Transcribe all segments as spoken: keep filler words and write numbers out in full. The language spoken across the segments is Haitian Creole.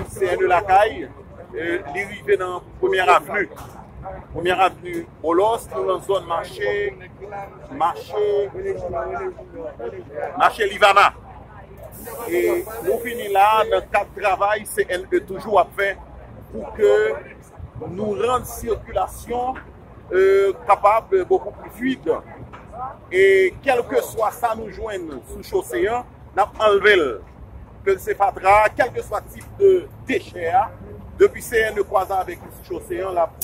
C N E lakay, e, li rive nan Premyè Avni. Premyè Avni Bòlòs, nou nan zòn mache, mache, mache Livana. E nou vini la nan kad travay C N E toujou ap fè pou ke nou rann sikilasyon, e, kapab, e, bokou pli fluid. E kèlkeswa sa nou jwenn sou chose an, n ap anlve l. Ke l se fatra, kèlkeswa tip de dechè a, depi C N E kwaze avèk li sou chose an, l ap,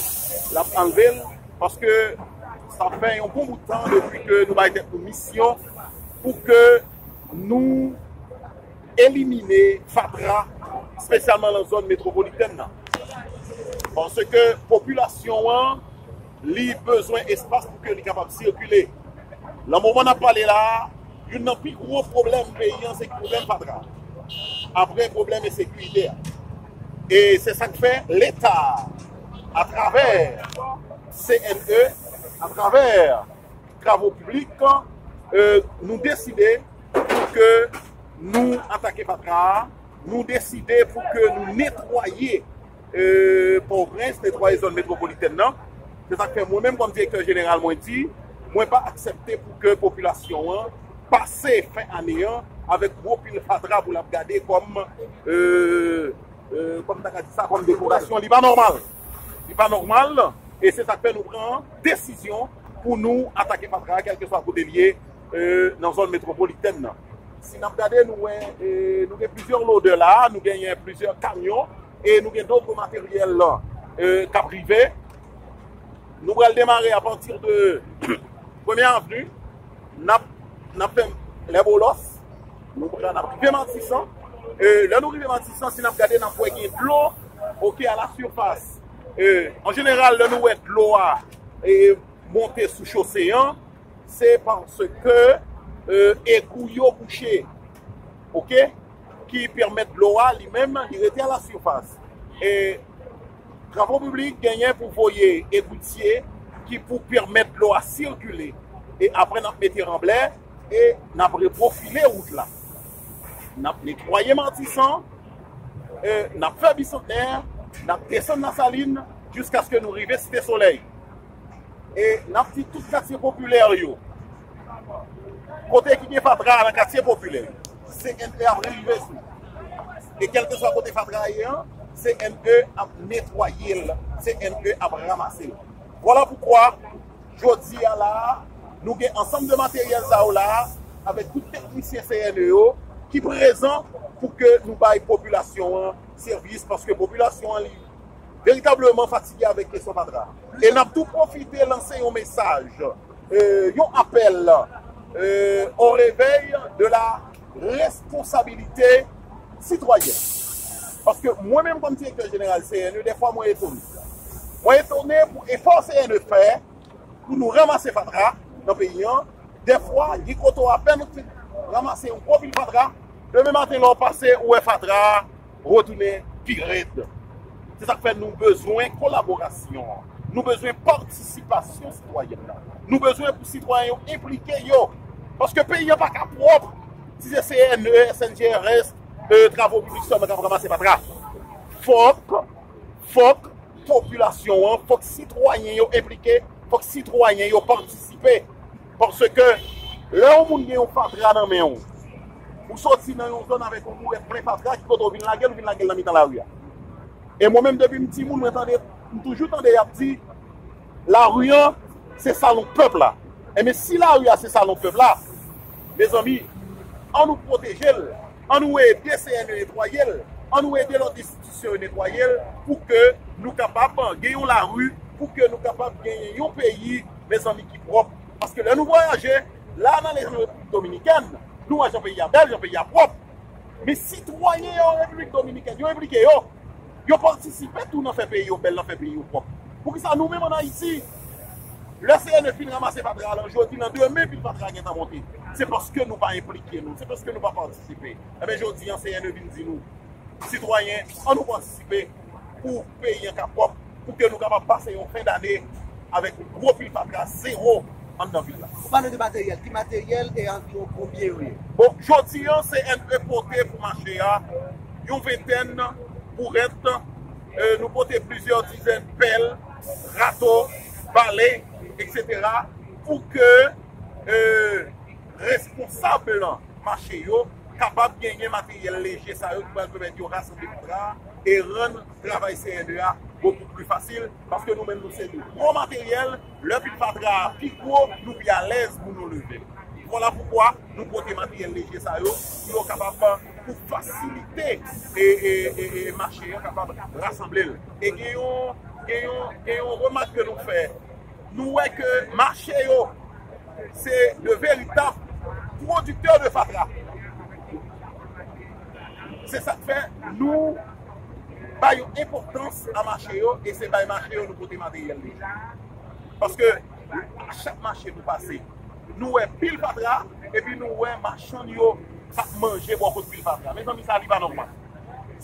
l ap anlve l. Paske sa fè yon bon bout tan depi ke nou bay tèt nou misyon pou ke nou elimine fatra, espesyalman nan zòn metwopolitèn nan. Paske popilasyon an, li bezwen espas pou ke li kapab sikile. Nan moman n ap pale la a, youn nan pi gwo pwoblèm peyi an se pwoblèm fatra. Apre pwoblèm ensekirite a. E se sa k fè Leta, atravè C N E, atravè Travo Piblik, e, nou deside pou ke nou atake fatra a, nou deside pou ke nou netwaye, e, Pòtoprens, netwaye zòn metwopolitèn nan. Se sa k fè mwen menm kòm direktè jeneral mwen di, mwen pa aksepte pou ke popilasyon an pase fen ane an avèk gwo pil fatra pou l ap gade kòm, e, e, kòm ta ka di sa, kòm dekorasyon. Li pa nòmal. Li pa nòmal. E se sa k fè nou pran desizyon pou nou atake fatra a, kèlkeswa kote l ye, e, nan zòn metwopolitèn nan. Si n ap gade, nou wè, e, nou gen plizyè lodè la, nou genyen plizyè kamyon, e nou gen dòt materyèl, e, k ap rive. Nou pral demare apati de Premyè Avni, n ap, n ap fè Lèbòlòs, nou pral, n ap rive Matisan. E lè nou rive Matisan, si n ap gade, n ap wè gen dlo, oke, a la sifas. E, an jeneral, lè nou wè dlo a, e, monte sou chose an, se paske, e, egou yo bouche, oke, ki pèmèt dlo a li menm li rete a la sifas. E Travo Piblik genyen pou voye egoutye ki pou pèmèt dlo a sikile. E apre n ap mete ranblè e n ap repwofile wout la. N ap netwaye Matisan, e n ap fè Bisantnè, n ap desann Lasalin jiskaske nou rive Site Solèy. E n ap di tout katye popilè yo, kote ki gen fatra nan katye popilè yo, C N E ap rive sou. E kèlkeswa kote fatra a ye an, C N E ap netwaye l, C N E ap ranmase l. Vwala poukwa, jodi a la a, nou gen ansanm de materyèl sa yo la a, avèk tout teknisyen C N E yo ki prezan pou ke nou bay popilasyon an sèvis, paske popilasyon an li veritableman fatige avèk kesyon fatra. E n ap tou pwofite lanse yon mesaj, e, yon apèl, e, au réveil de la responsabilité citoyenne. Paske mwen menm kòm direktè jeneral C N E, dèfwa mwen etone. Mwen etone pou efò C N E fè pou nou ranmase fatra nan peyi an. Dèfwa, gen kote w apèn ou fin ranmase yon gwo pil fatra, demen maten lè w pase, ou wè fatra a retounen pi rèd. Se sa k fè nou bezwen kolaborasyon. Nou bezwen patisipasyon sitwayèn nan. Nou bezwen pou sitwayen yo enplike yo. Paske peyi an pa ka pwòp si se C N E, S N G R S, e, Travo Piblik sèlman k ap ranmase fatra. Fòk, fòk popilasyon an, fòk sitwayen yo enplike, fòk sitwayen yo patisipe. Paske lè yon moun gen yon fatra nan men w, ou soti nan yon zòn avèk yon bourèt plen fatra, ki kote w vin lage l, ou vin lage l nan mitan lari a. E mwen menm, depi m timoun, mwen tande, m toujou tande y ap di, lari an, se salon pèp la. Enben, si lari a se salon pèp la, mezanmi, ann nou pwoteje l, ann nou ede C N E netwaye l, ann nou ede lòt enstitisyon yo netwaye l, pou ke nou kapab gen yon lari, pou ke nou kapab genyen yon peyi, mezanmi, ki pwòp. Paske lè nou vwayaje, la nan Repiblik Dominikèn, nou wè jan peyi a bèl, jan peyi a pwòp. Men sitwayen yo Repiblik Dominikèn, yo enplike yo. Yo patisipe tou nan fè peyi yo bèl, nan fè peyi yo pwòp. Poukisa nou menm ann Ayiti, lè C N E fin ranmase fatra a lan, jodi lan, demen pil fatra a gentan monte? Se paske nou pa enplike nou, se paske nou pa patisipe. Enben, jodi an, C N E vin di nou, sitwayen, ann nou patisipe pou peyi an ka pwòp, pou ke nou kapab pase yon fen dane avèk gwo pil fatra zewo anndan vil la. Ou pale de materyèl, ki materyèl e anviwon konbyen yo ye? Bon, jodi an, C N E pote pou mache a yon ventèn bourèt, e, nou pote plizyè dizèn pèl, rato, bale, etsetera, pou ke, e, responsab mache yo kapab genyen materyèl leje sa yo ki pral pèmèt yo rasanble fatra a e rann travay C N E a bokou pli fasil, paske nou menm nou se de gwo materyèl, lè pil fatra a pi gwo, nou pi alèz pou nou leve l. Vwala poukwa nou pote materyèl leje sa yo, pou yo kapab, pou fasilite e, e, e, e mache yo kapab rasanble l. E gen yon, gen yon, gen yon remak ke nou fè. Nou wè ke mache yo se de veritab pwodiktè de fatra. Se sa k fè nou bay yon enpòtans a mache yo e se bay mache yo nou pote materyèl li. Paske a chak mache nou pase, nou wè pil fatra, epi nou wè machann yo k ap manje bò kot pil fatra. Mezanmi, sa li pa nòmal.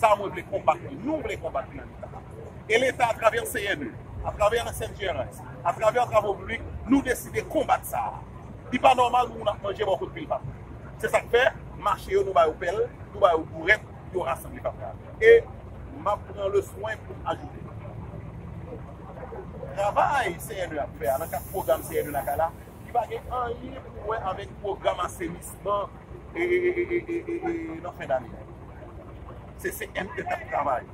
Sa mwen vle konbat li, nou vle konbat li nan Leta. E Leta, atravè C N E, atravè S N G R S, atravè Travo Piblik, nou deside konbat sa. Li pa nòmal pou moun ap manje bò kot pil fatra. Se sa k fè, mache yo, nou ba yo pèl, nou ba yo bourèt, yo rasanble fatra. E m ap pran le swen pou m ajoute. Travay C N E ap fè a, nan kad pwogram C N E lakay la, li pa gen anyen pou wè avèk pwogram asenisman e, e, e, e, e, e, e, nan fen dane a. Se C N E k ap travay.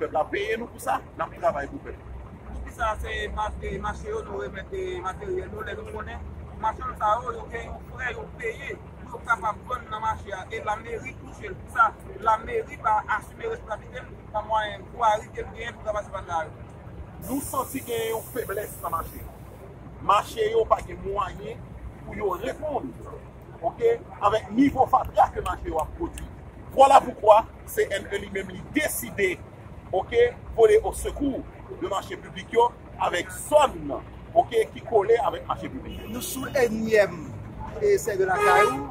Pèp la peye nou pou sa, n ap travay pou pèp. Poukisa se ma-, e, mache yo nou remèt, e, materyèl yo lè nou konnen machann sa yo, yo gen yon frè yo peye pou yo kapab vann nan mache a e lameri touche l. Pou sa, lameri pa asime responsablite l pa mwayen vwari ke l genyen pou ranmase fatra yo. Nou santi gen yon feblès nan mache yo. Mache yo pa gen mwayen pou yo reponn, oke, avèk nivo fatra ke mache yo ap pwodui. Vwala poukwa C N E li menm li deside, oke, vole o sekou de mache piblik yo avèk zòn, oke, ki kole avèk mache piblik yo. Nou sou ènyèm esè de lakay ou.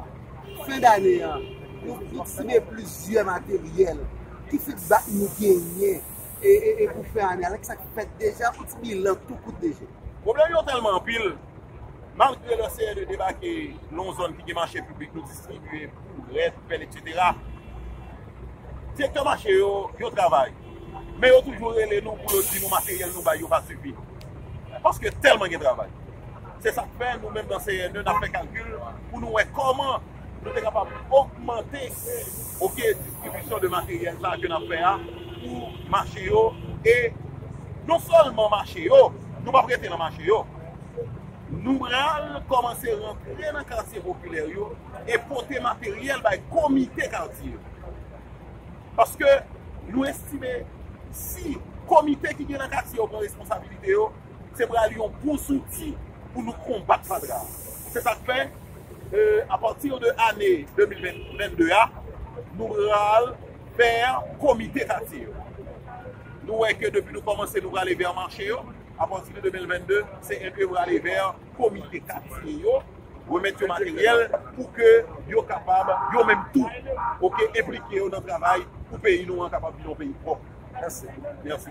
Fen dane an, nou, nou simen plizyè materyèl. Ki feedback nou genyen e, e, e pou fen ane a? Sa k fèt deja, yon ti bilan tou kout deja. Pwoblèm yo tèlman anpil. Malgre lè C N E debake nan yon zòn ki gen mache piblik, nou distribye bourèt, pèl, etsetera. Direktè mache yo, yo travay. Men yo toujou rele nou pou yo di nou materyèl nou bay yo pa sifi. Paske tèlman gen travay. Se sa k fè nou menm nan C N E, n ap fè kalkil pou nou wè kòman nou te kapab ogmante, oke, distribisyon de materyèl sa ke n ap fè a pou mache yo. E non sèlman mache yo, nou p ap rete nan mache yo. Nou pral kòmanse rantre nan katye popilè yo e pote materyèl bay komite katye yo. Paske nou estime si komite ki gen nan katye yo pran responsabilite yo, se pral yon bon zouti pou nou konbat fatra. Se sa k fè, e, apati de ane de mil vennde a, nou pral fè komite katye yo. Nou wè ke depi nou kòmanse, nou prale vè mache yo. Apati de de mil vennde, C N E prale vè komite katye yo, remèt yo materyèl pou ke yo kapab, yo menm tou, oke, enplike yo nan travay pou peyi nou an kapab vin yon peyi pwòp. Mèsi. Mèsi.